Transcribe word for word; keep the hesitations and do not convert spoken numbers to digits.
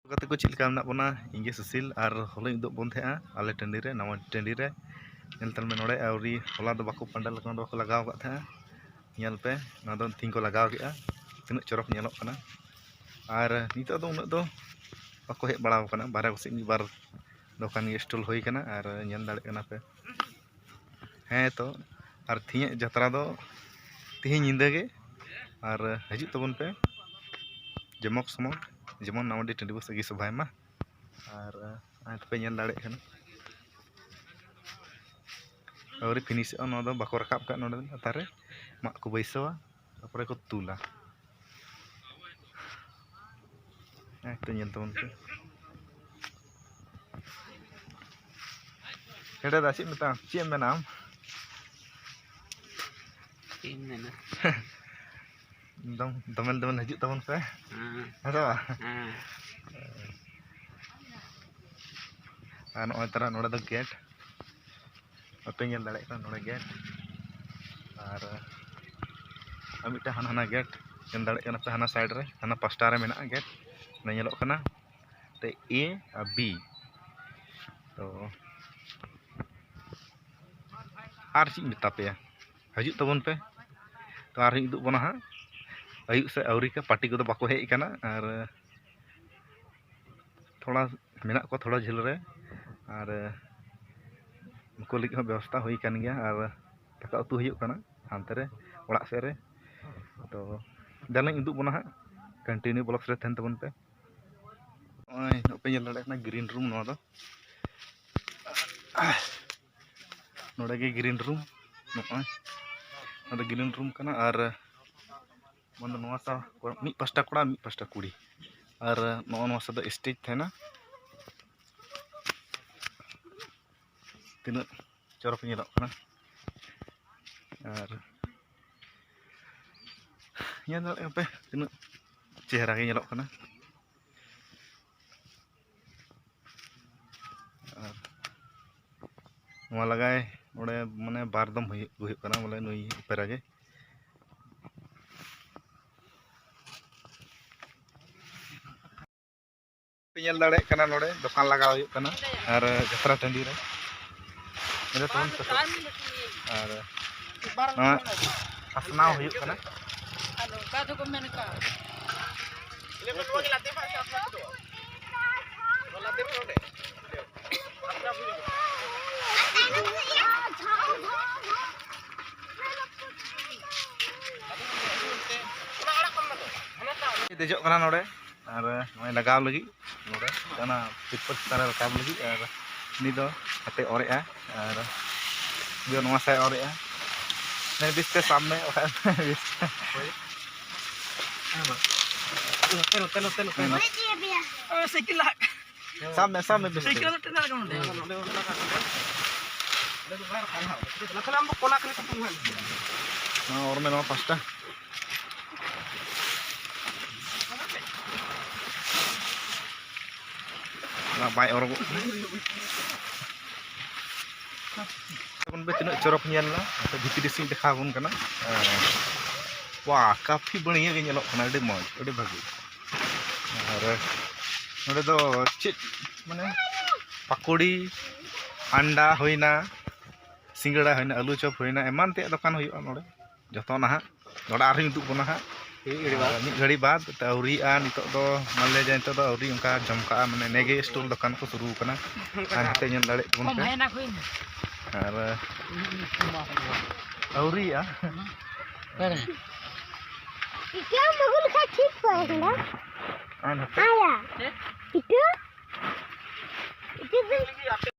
ᱜᱟᱛᱮ ᱠᱚ, ᱪᱮᱫ ᱞᱮᱠᱟ ᱢᱮᱱᱟᱜ ᱵᱚᱱᱟ? ᱤᱧ ᱜᱮ ᱥᱩᱥᱤᱞ, ᱟᱨ ᱦᱚᱞᱟᱧ ᱩᱫᱩᱜ ᱵᱚᱱ ᱛᱟᱦᱮᱸᱜᱼᱟ ᱟᱞᱮ ᱴᱟᱺᱰᱤ ᱨᱮ, ᱱᱟᱣᱟ ᱴᱟᱺᱰᱤ ᱨᱮ᱾ ᱧᱮᱞ ᱛᱟᱞ ᱢᱮ ᱱᱚᱰᱮ, ᱟᱹᱣᱨᱤ, ᱦᱚᱞᱟ ᱫᱚ ᱵᱟᱠᱚ ᱯᱟᱸᱰᱮᱞ ᱟᱠᱟᱱᱟ, ᱱᱚᱰᱮ ᱵᱟᱠᱚ ᱞᱟᱜᱟᱣ ᱟᱠᱟᱫ ᱛᱟᱦᱮᱸᱜᱼᱟ᱾ ᱧᱮᱞ ᱯᱮ, ᱱᱚᱣᱟ ᱫᱚ ᱛᱤᱦᱤᱧ ᱠᱚ ᱞᱟᱜᱟᱣ ᱠᱮᱫᱼᱟ, ᱛᱤᱱᱟᱹᱜ ᱪᱚᱨᱚᱠ ᱧᱮᱞᱚᱜ ᱠᱟᱱᱟ᱾ ᱟᱨ ᱱᱤᱛᱚᱜ ᱫᱚ ᱩᱱᱟᱹᱜ ᱫᱚ ᱵᱟᱠᱚ ᱦᱮᱡ ᱵᱟᱲᱟᱣ ᱠᱟᱱᱟ, ᱵᱟᱨᱦᱮ ᱠᱚᱥᱮᱫ ᱢᱤᱫ ᱵᱟᱨ ᱫᱚᱠᱟᱱ ᱜᱮ stall ᱦᱩᱭ ᱠᱟᱱᱟ, ᱟᱨ ᱧᱮᱞ ᱫᱟᱲᱮᱭᱟᱜ ᱠᱟᱱᱟ ᱯᱮ᱾ ᱦᱮᱸ ᱛᱚ, ᱟᱨ ᱛᱮᱦᱮᱧᱟᱜ ᱡᱟᱛᱨᱟ ᱫᱚ ᱛᱮᱦᱮᱧ ᱧᱤᱫᱟᱹ ᱜᱮ, ᱟᱨ ᱦᱤᱡᱩᱜ ᱛᱟᱵᱚᱱ ᱯᱮ ᱡᱚᱢᱚᱠ ᱥᱚᱢᱚᱠ, ᱡᱮᱢᱚᱱ ᱱᱟᱣᱟᱰᱤ ᱴᱟᱺᱰᱤ ᱵᱚᱥ ᱟᱹᱜᱤ ᱥᱚᱵᱷᱟᱭ ᱢᱟ᱾ ᱟᱨ ᱱᱚᱜᱼᱚᱭ ᱛᱚᱯᱮ ᱧᱮᱞ ᱫᱟᱲᱮᱭᱟᱜ ᱠᱟᱱᱟ, ᱟᱹᱣᱨᱤ ᱯᱷᱤᱱᱤᱥᱚᱜᱼᱟ, ᱱᱚᱣᱟ ᱫᱚ ᱵᱟᱠᱚ ᱨᱟᱠᱟᱵ ᱠᱟᱜ, ᱱᱚᱰᱮ ᱫᱚ ᱞᱟᱛᱟᱨ ᱨᱮ ᱢᱟᱜ ᱠᱚ ᱵᱟᱹᱭᱥᱟᱹᱣᱟ, ᱛᱟᱨᱯᱚᱨᱮ ᱠᱚ ᱛᱩᱞᱟ᱾ ᱦᱮᱸ ᱛᱚ, ᱧᱮᱞ ᱛᱟᱵᱚᱱ ᱯᱮ᱾ ᱦᱮᱰᱮ ᱫᱟ, ᱪᱮᱫ ᱢᱮᱛᱟᱢ, ᱪᱮᱫ ᱮᱢ ᱢᱮᱱᱟ? ᱪᱮᱫ ᱮᱢ ᱢᱮᱱᱟ? ᱫᱚᱢ-, ᱫᱚᱢᱮᱞ ᱫᱚᱢᱮᱞ ᱦᱤᱡᱩᱜ ᱛᱟᱵᱚᱱ ᱯᱮ᱾ ᱦᱮᱸ᱾ ᱦᱮᱸ ᱥᱮ ᱵᱟᱝ? ᱦᱮᱸ᱾ ᱟᱨ ᱱᱚᱜᱼᱚᱭ ᱛᱟᱨᱟ ᱱᱚᱰᱮ ᱫᱚ ᱜᱮᱴ, ᱟᱯᱮ ᱧᱮᱞ ᱫᱟᱲᱮᱭᱟᱜ ᱠᱟᱱᱟ ᱱᱚᱰᱮ ᱜᱮᱴ, ᱟᱨ, ᱟᱨ ᱢᱤᱫᱴᱟᱝ ᱦᱟᱱᱟ, ᱦᱟᱱᱟ ᱜᱮᱴ ᱧᱮᱞ ᱫᱟᱲᱮᱭᱟᱜ ᱠᱟᱱᱟ ᱯᱮ, ᱦᱟᱱᱟ side ᱨᱮ, ᱦᱟᱱᱟ ᱯᱟᱥᱴᱟ ᱨᱮ ᱢᱮᱱᱟᱜᱼᱟ ᱜᱮᱴ, ᱚᱸᱰᱮ ᱧᱮᱞᱚᱜ ᱠᱟᱱᱟ ᱛᱮ A ᱟᱨ B᱾ ᱛᱚ ᱟᱨ ᱪᱮᱫ ᱤᱧ ᱢᱮᱛᱟ ᱯᱮᱭᱟ, ᱦᱤᱡᱩᱜ ᱛᱟᱵᱚᱱ ᱯᱮ᱾ ᱛᱚ ᱟᱨᱦᱚᱸᱧ ᱩᱫᱩᱜ ᱵᱚᱱᱟ ᱦᱟᱸᱜ, ᱟᱹᱭᱩᱵ ᱥᱮᱫ ᱟᱹᱣᱨᱤ ᱠᱟ ᱯᱟᱨᱴᱤ ᱠᱚᱫᱚ ᱵᱟᱠᱚ ᱦᱮᱡ ᱟᱠᱟᱱᱟ, ᱟᱨ ᱛᱷᱚᱲᱟ ᱢᱮᱱᱟᱜ ᱠᱚᱣᱟ ᱛᱷᱚᱲᱟ ᱡᱷᱟᱹᱞ ᱨᱮ, ᱟᱨ ᱩᱱᱠᱩ ᱞᱟᱹᱜᱤᱫ ᱦᱚᱸ ᱵᱮᱵᱚᱥᱛᱷᱟ ᱦᱩᱭ ᱟᱠᱟᱱ ᱜᱮᱭᱟ, ᱟᱨ ᱫᱟᱠᱟ ᱩᱛᱩ ᱦᱩᱭᱩᱜ ᱠᱟᱱᱟ ᱦᱟᱱᱛᱮ ᱨᱮ, ᱚᱲᱟᱜ ᱥᱮᱫ ᱨᱮ᱾ ᱛᱚ ᱫᱮᱞᱟᱧ ᱩᱫᱩᱜ ᱵᱚᱱᱟ ᱦᱟᱸᱜ, continue vlogs ᱨᱮ ᱛᱟᱦᱮᱱ ᱛᱟᱵᱚᱱ ᱯᱮ᱾ ᱱᱚᱜᱼᱚᱭ ᱱᱚᱜᱼᱚᱭ ᱯᱮ ᱧᱮᱞ ᱫᱟᱲᱮᱭᱟᱜ ᱠᱟᱱᱟ green room ᱱᱚᱣᱟ ᱫᱚ᱾ ᱱᱚᱰᱮ ᱜᱮ green room, ᱱᱚᱜᱼᱚᱭ ᱱᱚᱣᱟ ᱫᱚ green room ᱠᱟᱱᱟ᱾ ᱟᱨ ᱢᱟᱱᱮ ᱱᱚᱣᱟ ᱥᱟ-, ᱢᱤᱫ ᱯᱟᱥᱴᱟ ᱠᱚᱲᱟ, ᱢᱤᱫ ᱯᱟᱥᱴᱟ ᱠᱩᱲᱤ᱾ ᱟᱨ ᱱᱚᱜᱼᱚ ᱱᱚᱣᱟ ᱥᱟ ᱫᱚ stage ᱛᱟᱦᱮᱱᱟ᱾ ᱛᱤᱱᱟᱹᱜ ᱪᱚᱨᱚᱠ ᱧᱮᱞᱚᱜ ᱠᱟᱱᱟ᱾ ᱟᱨ ᱧᱮᱞ ᱫᱟᱲᱮᱭᱟᱜ ᱠᱟᱱᱟ ᱯᱮ ᱛᱤᱱᱟᱹᱜ ᱪᱮᱦᱨᱟ ᱜᱮ ᱧᱮᱞᱚᱜ ᱠᱟᱱᱟ᱾ ᱟᱨ ᱱᱚᱣᱟ ᱞᱟᱜᱟᱭ ᱱᱚᱰᱮ ᱢᱟᱱᱮ ᱵᱟᱨ ᱫᱚᱢ ᱦᱩᱭᱩᱜ, ᱦᱩᱭᱩᱜ ᱠᱟᱱᱟ ᱵᱚᱞᱮ ᱱᱩᱭ ᱚᱯᱮᱨᱟ ᱜᱮ᱾ ᱯᱮ ᱧᱮᱞ ᱫᱟᱲᱮᱭᱟᱜ ᱠᱟᱱᱟ, ᱱᱚᱰᱮ ᱫᱚᱠᱟᱱ ᱞᱟᱜᱟᱣ ᱦᱩᱭᱩᱜ ᱠᱟᱱᱟ ᱟᱨ ᱡᱟᱛᱨᱟ ᱴᱟᱺᱰᱤ ᱨᱮ ᱱᱚᱰᱮ ᱛᱮᱵᱚᱱ ᱥᱮᱴᱮᱨ ᱟᱨ ᱱᱚᱣᱟ ᱯᱟᱥᱱᱟᱣ ᱦᱩᱭᱩᱜ ᱠᱟᱱᱟ᱾ ᱟᱨ ᱱᱚᱝᱠᱟ ᱫᱚᱠᱚ ᱢᱮᱱ ᱠᱟᱜ᱾ ᱫᱮᱡᱚᱜ ᱠᱟᱱᱟ ᱱᱚᱰᱮ᱾ ᱟᱨ ᱱᱚᱜᱼᱚᱭ ᱞᱟᱜᱟᱣ ᱞᱟᱹᱜᱤᱫ ᱱᱚᱰᱮ ᱚᱱᱟ ᱛᱤᱨᱯᱚᱞ ᱪᱮᱛᱟᱱ ᱨᱮ ᱨᱟᱠᱟᱵ ᱞᱟᱹᱜᱤᱫ᱾ ᱟᱨ ᱩᱱᱤ ᱫᱚ ᱦᱟᱛᱮ ᱚᱨᱮᱜᱼᱟ ᱟᱨ ᱩᱱᱤ ᱫᱚ ᱱᱚᱣᱟ ᱥᱟᱭ ᱚᱨᱮᱜᱼᱟ᱾ ᱱᱮ ᱵᱮᱥ ᱛᱮ ᱥᱟᱵ ᱢᱮ, ᱵᱟᱠᱷᱟᱡ ᱵᱮᱥ ᱛᱮ᱾ ᱱᱚᱛᱮ, ᱱᱚᱛᱮ, ᱱᱚᱛᱮ, ᱱᱚᱛᱮ᱾ ᱦᱮᱸ᱾ ᱳᱭ ᱥᱟᱭᱠᱮᱞ ᱞᱟᱦᱟᱜ ᱠᱟᱱᱟ᱾ ᱥᱟᱵ ᱢᱮ, ᱥᱟᱵ ᱢᱮ ᱵᱮᱥ ᱛᱮ᱾ ᱥᱟᱭᱠᱮᱞ ᱱᱚᱛᱮ ᱱᱟᱜ ᱱᱚᱰᱮ᱾ ᱱᱚᱣᱟ ᱚᱨ ᱢᱮ, ᱱᱚᱣᱟ ᱯᱟᱥᱴᱟ᱾ ᱚᱱᱟ ᱵᱟᱭ ᱚᱨᱚᱜᱚᱜ ᱠᱟᱱᱟ᱾ ᱛᱟᱵᱚᱱ ᱯᱮ ᱛᱤᱱᱟᱹᱜ ᱪᱚᱨᱚᱠ ᱧᱮᱞ ᱮᱱᱟ, ᱵᱷᱤᱛᱨᱤ ᱥᱮᱫ ᱫᱮᱠᱷᱟᱣ ᱟᱵᱚᱱ ᱠᱟᱱᱟ᱾ ᱣᱟ, ᱠᱟᱯᱷᱤ ᱵᱟᱲᱤᱭᱟ ᱜᱮ ᱧᱮᱞᱚᱜ ᱠᱟᱱᱟ, ᱟᱹᱰᱤ ᱢᱚᱡᱽ, ᱟᱹᱰᱤ ᱵᱷᱟᱹᱜᱤ᱾ ᱟᱨ ᱱᱚᱰᱮ ᱫᱚ ᱪᱮᱫ ᱢᱟᱱᱮ ᱯᱟᱠᱚᱲᱤ, ᱟᱱᱰᱟ ᱦᱩᱭᱱᱟ, ᱥᱤᱸᱜᱟᱹᱲᱟ ᱦᱩᱭᱱᱟ, ᱟᱹᱞᱩ ᱪᱚᱯ ᱦᱩᱭᱱᱟ, ᱮᱢᱟᱱ ᱛᱮᱭᱟᱜ ᱫᱚᱠᱟᱱ ᱦᱩᱭᱩᱜᱼᱟ ᱱᱚᱰᱮ᱾ ᱡᱚᱛᱚ ᱱᱟᱦᱟᱜ ᱱᱚᱰᱮ ᱟᱨᱦᱚᱸᱧ ᱩᱫᱩᱜ ᱵᱚᱱᱟ ᱦᱟᱸᱜ᱾ ᱢᱤᱫ ᱜᱷᱟᱹᱲᱤ ᱵᱟᱫ᱾ ᱟᱨ ᱢᱤᱫ ᱜᱷᱟᱹᱲᱤ ᱵᱟᱫ ᱛᱮ ᱟᱹᱣᱨᱤᱭᱟᱜᱼᱟ, ᱱᱤᱛᱚᱜ ᱫᱚ ᱢᱟᱱᱮ ᱡᱮ ᱱᱤᱛᱚᱜ ᱫᱚ ᱟᱹᱣᱨᱤ ᱚᱱᱠᱟ ᱡᱚᱢᱠᱟᱜᱼᱟ, ᱢᱟᱱᱮ ᱱᱮᱜᱮ ᱥᱴᱚᱞ ᱫᱚᱠᱟᱱ ᱠᱚ ᱥᱩᱨᱩ ᱠᱟᱱᱟ᱾ ᱟᱨ ᱱᱚᱛᱮ ᱧᱮᱞ ᱫᱟᱲᱮᱭᱟᱜ ᱛᱟᱵᱚᱱ ᱯᱮ᱾ ᱟᱨ ᱟᱹᱣᱨᱤᱭᱟᱜᱼᱟ᱾ ᱤᱴᱟᱹ ᱢᱟᱹᱜᱩ ᱞᱮᱠᱷᱟᱡ ᱴᱷᱤᱠ ᱠᱚᱜᱼᱟ ᱠᱟᱱᱟ᱾ ᱟᱨ ᱱᱚᱛᱮ ᱟᱭᱟ᱾ ᱤᱴᱟᱹ? ᱤᱴᱟᱹ ᱫᱚ